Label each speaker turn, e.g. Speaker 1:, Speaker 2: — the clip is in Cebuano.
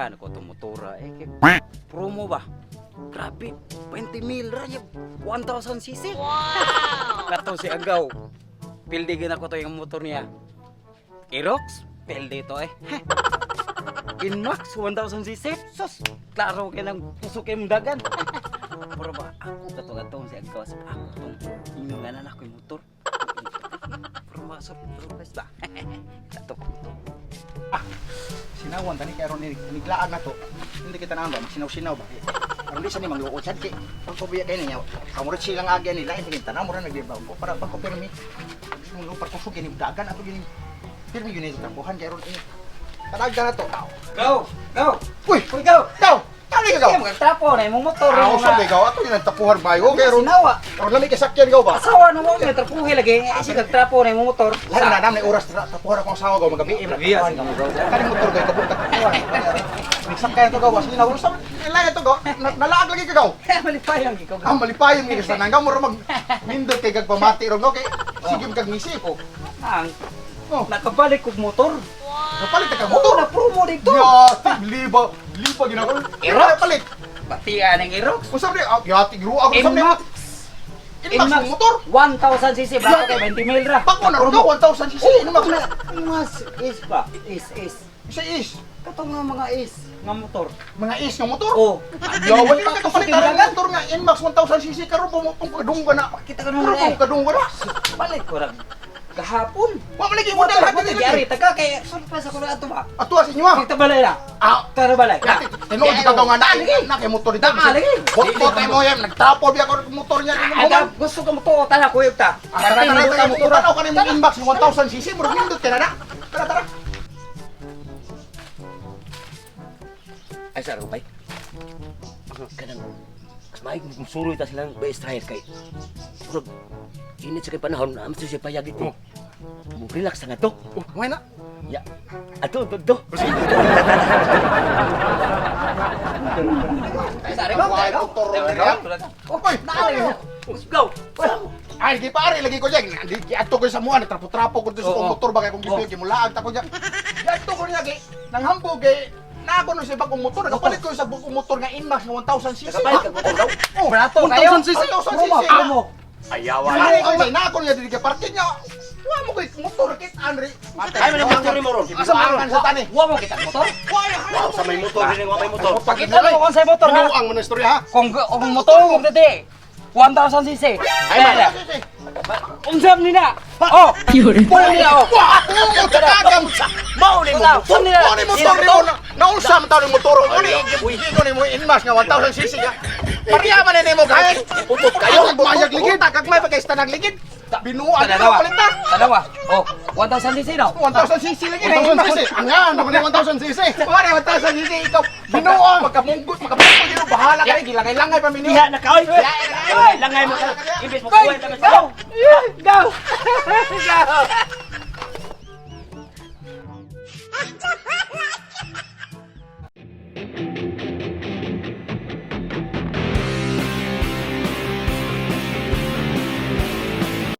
Speaker 1: Amihan ko itong motora eh. Promo ba? Grabe, 20 mil ra niya. 1,000 cc. Wow! Kato si Agaw. Pildigin ako to yung motor niya. Aerox, pildi to eh. Inmax, 1,000 cc. Sus, klaro kay nang kusok kay mong dagan. Pero ba, ako kato si Agaw. Sa ako tong inunganan ako yung motor. Pero ba, surprise ba? Kato.
Speaker 2: Sinawan tani kay aron niglaag na to. Hindi kita naan ba magsinaw-sinaw ba. Aron di sa ni mangluod sad kay pagpabuya kay niya. Kamurit silang agya nila hindi kita na mura nagbibaw ko para pagkopirmi. Mong para kusog gini dagan ato gini. Pirmi yun ito tambuhan kay aron ini. Tanag na to.
Speaker 1: Go! Go!
Speaker 2: Uy,
Speaker 1: Uy, go!
Speaker 2: daw. Tani ka gaw.
Speaker 1: Kaya magtrapo na imong motor.
Speaker 2: Aw
Speaker 1: imong
Speaker 2: sa gaw ato yun ang tapuhan bayo kay aron.
Speaker 1: Sinawa.
Speaker 2: Aron lami kay sakyan gaw ba.
Speaker 1: Asawa na mo, may trapuhi lagi. Eh, siya nagtrapo na imong motor.
Speaker 2: Lain na namay oras tapuhan akong asawa gaw magabi.
Speaker 1: Gabi, ah, sige mo, gaw.
Speaker 2: Kani motor gaw kabuk tapuhan. Nagsakay to gaw. Sige na usa. Lain to gaw. Nalaag lagi ka gaw.
Speaker 1: Malipayan ikaw.
Speaker 2: Ah, malipayon nga sa nangga mo mag nindot kay gagpamati ron okay. Sige kag ngisi.
Speaker 1: Oh, ang
Speaker 2: Oh,
Speaker 1: nakabalik kog motor.
Speaker 2: napalit ka
Speaker 1: Motor
Speaker 2: motor.
Speaker 1: na promo dito.
Speaker 2: Ya, liba, liba ginako.
Speaker 1: Aerox?
Speaker 2: Palit.
Speaker 1: Batian ang Aerox.
Speaker 2: Unsa ni? Ah, yati gruwa ako sa ni.
Speaker 1: Inmax.
Speaker 2: Inmax ang motor.
Speaker 1: 1,000 cc bago kay 20 mil ra.
Speaker 2: Bako na ron 1000 cc. Inmax.
Speaker 1: Mas is ba? Is is.
Speaker 2: Isa is.
Speaker 1: Katong nga mga is nga motor.
Speaker 2: Mga is nga motor.
Speaker 1: Oh.
Speaker 2: Ya, wala ka kapalit ang motor nga Inmax 1000 cc karon pumupong kadung ka na.
Speaker 1: Kita ka naman
Speaker 2: Karon
Speaker 1: eh.
Speaker 2: kadung ka na.
Speaker 1: Balik ko ra. Gahapon.
Speaker 2: Wa man lagi model
Speaker 1: Motor
Speaker 2: hadi
Speaker 1: mo
Speaker 2: lagi.
Speaker 1: di taga kay surprise ako na ato ba.
Speaker 2: Ato sa inyo ah.
Speaker 1: Magtabalay na.
Speaker 2: Ah,
Speaker 1: Tara balay.
Speaker 2: Yati, tinuod ka nga na, na kay motor dito.
Speaker 1: Ah, lagi.
Speaker 2: Bot-bot ay mo yan, nagtrapo biya ko ng motor niya.
Speaker 1: Ada gusto ka mo to tara kuyog ta.
Speaker 2: Ah, Tara, tara, tara, motor. Tanaw ka na yung inbox ng 1,000 cc, murag nindot ka na na. Tara, tara.
Speaker 3: Ay sa bay. Kanang mas maig musuroy ta silang best rider kay. Murag init sa kay panahon na siya payag dito. Mo relax nga to.
Speaker 2: Oh, may na.
Speaker 3: Ya. Ato to to.
Speaker 1: Sari ko.
Speaker 2: Ay, motor niya.
Speaker 1: Oy, naali. Let's go.
Speaker 2: Ay, lagi pare, lagi ko dyan. Di ato ko sa muan, trapo-trapo ko dito sa
Speaker 1: Oo.
Speaker 2: motor ba kay kung gipig mulaag ta ko dyan. Ato ko niya kay nanghambog kay na ako no sa bagong motor, nakapalit ko sa bagong motor nga Inmax nga 1000 cc.
Speaker 3: Nakapalit kag motor daw.
Speaker 2: Oh,
Speaker 1: Brato kayo.
Speaker 2: 1000 cc, 1000
Speaker 1: Promo,
Speaker 2: cc.
Speaker 1: promo.
Speaker 3: Ayaw.
Speaker 2: Ay, ay, na ako niya dili kay parking niya. Wa mo kay motor kit Andre.
Speaker 3: Ay, man ang motor ni Moron.
Speaker 2: Asa man sa tani?
Speaker 1: Wa mo kita motor.
Speaker 3: Wow, sa may motor din wa may motor.
Speaker 1: Pakita mo kung sa motor ha.
Speaker 2: Binuang mo na istorya ha.
Speaker 1: Kung motor mo dito. 1000 cc.
Speaker 3: Ay man.
Speaker 1: Unsam ni na. Oh. Puro ni na oh.
Speaker 2: Wah, ako kagang.
Speaker 3: Mao ni mo.
Speaker 1: Unsam ni na.
Speaker 2: Mo ni motor ni mo na. Naunsa man taon ni motor mo ni. Ko ni mo Inmax nga 1000 cc ka. Pariya man ni mo gay.
Speaker 3: Utot kayo.
Speaker 2: Mayag ligid, kag may pagkaista nag ligid. Binuang ka
Speaker 1: Tanawa.
Speaker 2: palit ta.
Speaker 1: Tanawa. Oh, 1000 cc no.
Speaker 2: 1000 cc lagi na 1000 cc. Ang yan, naman ni 1000 cc. Wala 1000 cc ikaw. Binuang pagkamunggot, makapungot dito bahala ka gilangay-langay pa minyo.
Speaker 3: Diha na ka oy. Langay mo ka. Imbes mo kuwenta
Speaker 1: Go! Go! Go!